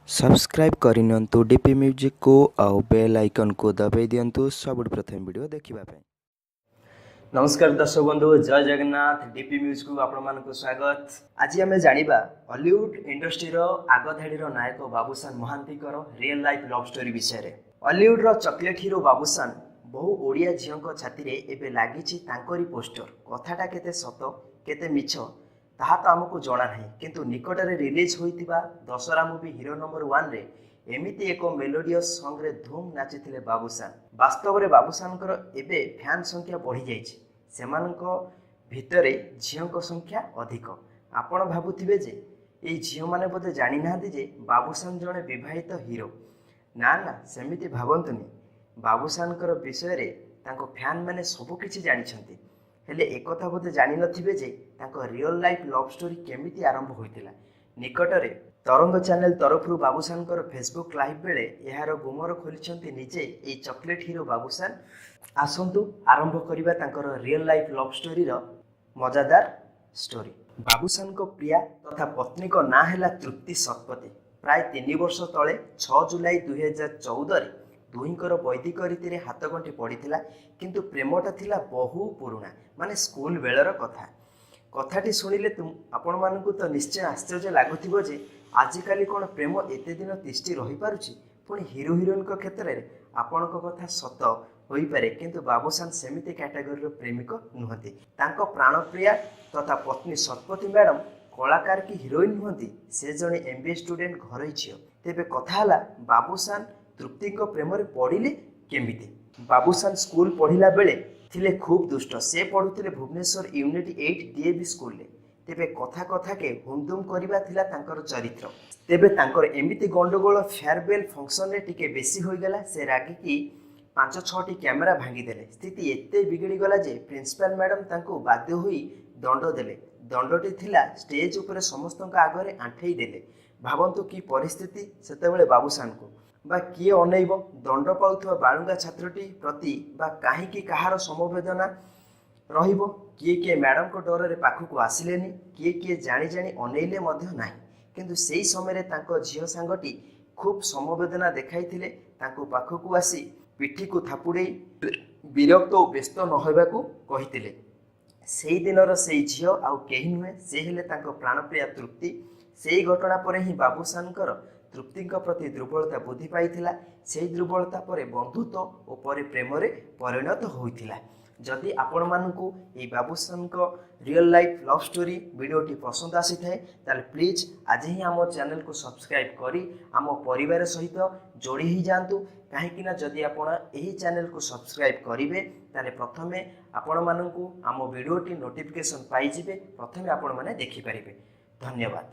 Subscribe କରିନିଅନ୍ତୁ DP ମ୍ୟୁଜିକ୍କୁ ଆଉ bail ଆଇକନ୍କୁ ଦବାଇ ଦିଅନ୍ତୁ ସବୁଠୁ ପ୍ରଥମେ ଭିଡ଼ିଓ ଦେଖିବା ପାଇଁ। ନମସ୍କାର ଦର୍ଶକ ବନ୍ଧୁ, ଜୟ ଜଗନ୍ନାଥ। ଡିପି ମ୍ୟୁଜିକକୁ ଆପଣମାନଙ୍କୁ ସ୍ୱାଗତ। ଆଜି ଆମେ ଜାଣିବା ଅଲିଉଡ୍ ଇଣ୍ଡଷ୍ଟ୍ରିର ଆଗଧାଡ଼ିର ନାୟକ ବାବୁସାନ ମହାନ୍ତିଙ୍କର ରିଏଲ୍ ଲାଇଫ୍ ଲଭ୍ ଷ୍ଟୋରି ବିଷୟରେ। ଅଲିଉଡ୍ର ଚକୋଲେଟ୍ ହିରୋ ବାବୁସାନ, ବହୁ ଓଡ଼ିଆ ଝିଅଙ୍କ ଛାତିରେ ଏବେ ଲାଗିଛି ତାଙ୍କରି ପୋଷ୍ଟର। କଥାଟା କେତେ ସତ କେତେ ମିଛ ତାହା ତ ଆମକୁ ଜଣା ନାହିଁ, କିନ୍ତୁ ନିକଟରେ ରିଲିଜ୍ ହୋଇଥିବା ଦଶହରା ମୁଭି ହିରୋ ନମ୍ବର ୱାନ୍ରେ ଏମିତି ଏକ ମେଲୋଡିୟସ୍ ସଙ୍ଗରେ ଧୁମ୍ ନାଚିଥିଲେ ବାବୁସାନ। ବାସ୍ତବରେ ବାବୁସାନଙ୍କର ଏବେ ଫ୍ୟାନ୍ ସଂଖ୍ୟା ବଢ଼ିଯାଇଛି। ସେମାନଙ୍କ ଭିତରେ ଝିଅଙ୍କ ସଂଖ୍ୟା ଅଧିକ। ଆପଣ ଭାବୁଥିବେ ଯେ ଏଇ ଝିଅମାନେ ବୋଧେ ଜାଣିନାହାନ୍ତି ଯେ ବାବୁସାନ ଜଣେ ବିବାହିତ ହିରୋ। ନା ନା, ସେମିତି ଭାବନ୍ତୁନି। ବାବୁସାନଙ୍କର ବିଷୟରେ ତାଙ୍କ ଫ୍ୟାନ୍ମାନେ ସବୁ କିଛି ଜାଣିଛନ୍ତି। ହେଲେ ଏକଥା ବୋଧେ ଜାଣିନଥିବେ ଯେ ତାଙ୍କ ରିଅଲ୍ ଲାଇଫ୍ ଲଭ୍ ଷ୍ଟୋରି କେମିତି ଆରମ୍ଭ ହୋଇଥିଲା। ନିକଟରେ ତରଙ୍ଗ ଚ୍ୟାନେଲ ତରଫରୁ ବାବୁସାନଙ୍କର ଫେସବୁକ୍ ଲାଇଭ୍ ବେଳେ ଏହାର ଗୁମର ଖୋଲିଛନ୍ତି ନିଜେ ଏଇ ଚକୋଲେଟ୍ ହିରୋ ବାବୁସାନ। ଆସନ୍ତୁ ଆରମ୍ଭ କରିବା ତାଙ୍କର ରିଅଲ୍ ଲାଇଫ୍ ଲଭ୍ ଷ୍ଟୋରିର ମଜାଦାର ଷ୍ଟୋରି। ବାବୁସାନଙ୍କ ପ୍ରିୟା ତଥା ପତ୍ନୀଙ୍କ ନାଁ ହେଲା ତୃପ୍ତି ଶତପଥୀ। ପ୍ରାୟ 3 ବର୍ଷ ତଳେ 6 ଜୁଲାଇ 2014ରେ ଦୁହିଁଙ୍କର ବୈଦିକ ରୀତିରେ ହାତଗଣ୍ଠି ପଡ଼ିଥିଲା। କିନ୍ତୁ ପ୍ରେମଟା ଥିଲା ବହୁ ପୁରୁଣା, ମାନେ ସ୍କୁଲ ବେଳର କଥା। କଥାଟି ଶୁଣିଲେ ଆପଣମାନଙ୍କୁ ତ ନିଶ୍ଚୟ ଆଶ୍ଚର୍ଯ୍ୟ ଲାଗୁଥିବ ଯେ ଆଜିକାଲି କ'ଣ ପ୍ରେମ ଏତେ ଦିନ ତିଷ୍ଠି ରହିପାରୁଛି, ପୁଣି ହିରୋ ହିରୋଇନଙ୍କ କ୍ଷେତ୍ରରେ? ଆପଣଙ୍କ କଥା ସତ ହୋଇପାରେ, କିନ୍ତୁ ବାବୁସାନ ସେମିତି କ୍ୟାଟାଗୋରୀର ପ୍ରେମିକ ନୁହନ୍ତି। ତାଙ୍କ ପ୍ରାଣପ୍ରିୟା ତଥା ପତ୍ନୀ ଶତପଥୀ ମ୍ୟାଡ଼ାମ କଳାକାର କି ହିରୋଇନ ନୁହନ୍ତି। ସେ ଜଣେ ଏମବିଏ ଷ୍ଟୁଡେଣ୍ଟ, ଘରୋଇ ଝିଅ। ତେବେ କଥା ହେଲା, ବାବୁସାନ ତୃପ୍ତିଙ୍କ ପ୍ରେମରେ ପଡ଼ିଲେ କେମିତି? ବାବୁସାନ ସ୍କୁଲ ପଢ଼ିଲା ବେଳେ ଥିଲେ ଖୁବ୍ ଦୁଷ୍ଟ। ସେ ପଢ଼ୁଥିଲେ ଭୁବନେଶ୍ୱର ୟୁନିଟ୍ 8 ଡିଏଭି ସ୍କୁଲରେ। ତେବେ କଥା କଥାକେ ହୁମଦୁମ କରିବା ଥିଲା ତାଙ୍କର ଚରିତ୍ର। ତେବେ ତାଙ୍କର ଏମିତି ଗଣ୍ଡଗୋଳ ଫେୟାରୱେଲ୍ ଫଙ୍କସନରେ ଟିକେ ବେଶୀ ହୋଇଗଲା। ସେ ରାଗିକି ପାଞ୍ଚ ଛଅଟି କ୍ୟାମେରା ଭାଙ୍ଗିଦେଲେ। ସ୍ଥିତି ଏତେ ବିଗିଡ଼ିଗଲା ଯେ ପ୍ରିନ୍ସିପାଲ ମ୍ୟାଡ଼ାମ ତାଙ୍କୁ ବାଧ୍ୟ ହୋଇ ଦଣ୍ଡ ଦେଲେ। ଦଣ୍ଡଟି ଥିଲା ଷ୍ଟେଜ୍ ଉପରେ ସମସ୍ତଙ୍କ ଆଗରେ ଆଣ୍ଠେଇ ଦେଲେ। ଭାବନ୍ତୁ କି ପରିସ୍ଥିତି ସେତେବେଳେ, ବାବୁସାନକୁ ବା କିଏ ଅନେଇବ? ଦଣ୍ଡ ପାଉଥିବା ବାଳୁଙ୍ଗା ଛାତ୍ରଟି ପ୍ରତି ବା କାହିଁକି କାହାର ସମବେଦନା ରହିବ? କିଏ କିଏ ମ୍ୟାଡ଼ାମଙ୍କ ଡରରେ ପାଖକୁ ଆସିଲେନି, କିଏ କିଏ ଜାଣି ଜାଣି ଅନେଇଲେ ମଧ୍ୟ ନାହିଁ। କିନ୍ତୁ ସେଇ ସମୟରେ ତାଙ୍କ ଝିଅ ସାଙ୍ଗଟି ଖୁବ୍ ସମବେଦନା ଦେଖାଇଥିଲେ। ତାଙ୍କୁ ପାଖକୁ ଆସି ପିଠିକୁ ଥାପୁଡ଼େଇ ବିରକ୍ତ ଓ ବ୍ୟସ୍ତ ନ ହେବାକୁ କହିଥିଲେ। ସେଇ ଦିନର ସେଇ ଝିଅ ଆଉ କେହି ନୁହେଁ, ସେ ହେଲେ ତାଙ୍କ ପ୍ରାଣପ୍ରିୟା ତୃପ୍ତି। ସେଇ ଘଟଣା ପରେ ହିଁ ବାବୁସାନଙ୍କର ତୃପ୍ତିଙ୍କ ପ୍ରତି ଦୁର୍ବଳତା ବୃଦ୍ଧି ପାଇଥିଲା। ସେଇ ଦୁର୍ବଳତା ପରେ ବନ୍ଧୁତ୍ୱ ଓ ପରେ ପ୍ରେମରେ ପରିଣତ ହୋଇଥିଲା। ଯଦି ଆପଣମାନଙ୍କୁ ଏଇ ବାବୁସାନଙ୍କ ରିଅଲ୍ ଲାଇଫ୍ ଲଭ୍ ଷ୍ଟୋରି ଭିଡ଼ିଓଟି ପସନ୍ଦ ଆସିଥାଏ, ତାହେଲେ ପ୍ଲିଜ୍ ଆଜି ହିଁ ଆମ ଚ୍ୟାନେଲକୁ ସବସ୍କ୍ରାଇବ୍ କରି ଆମ ପରିବାର ସହିତ ଯୋଡ଼ି ହେଇଯାଆନ୍ତୁ। କାହିଁକି ନା ଯଦି ଆପଣ ଏହି ଚ୍ୟାନେଲକୁ ସବସ୍କ୍ରାଇବ୍ କରିବେ, ତାହେଲେ ପ୍ରଥମେ ଆପଣମାନଙ୍କୁ ଆମ ଭିଡ଼ିଓଟି ନୋଟିଫିକେସନ୍ ପାଇଯିବେ, ପ୍ରଥମେ ଆପଣମାନେ ଦେଖିପାରିବେ। ଧନ୍ୟବାଦ।